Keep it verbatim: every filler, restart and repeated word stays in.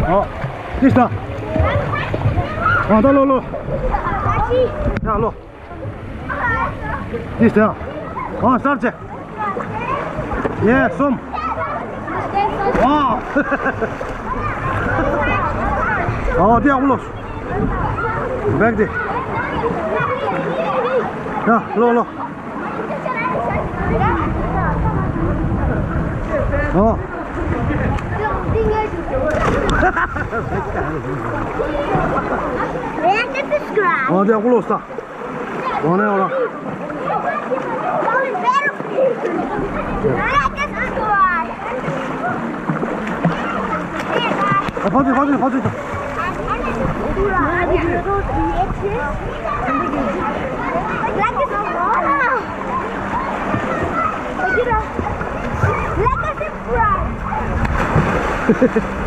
ཨོ། ཏིས་ད། ཨ་ད་ལོ་ལོ། ཡ་ལོ། ཏིས་ད། ཨོ་སར་ཆེ། ཡེ་སོམ། ཨོ། ཨོ་ཏི་ཡ་ལོ། བེག་ཏི། ཡ་ལོ་ལོ། ཨོ། ཨོ་ཏི་ཡ་ལོ་ས། ཨོ་ནེ་ཨོ་ལ། ཨ་ཕ་ཚུ་ཕ་ཚུ་ཕ་ཚུ། Like a subscribe.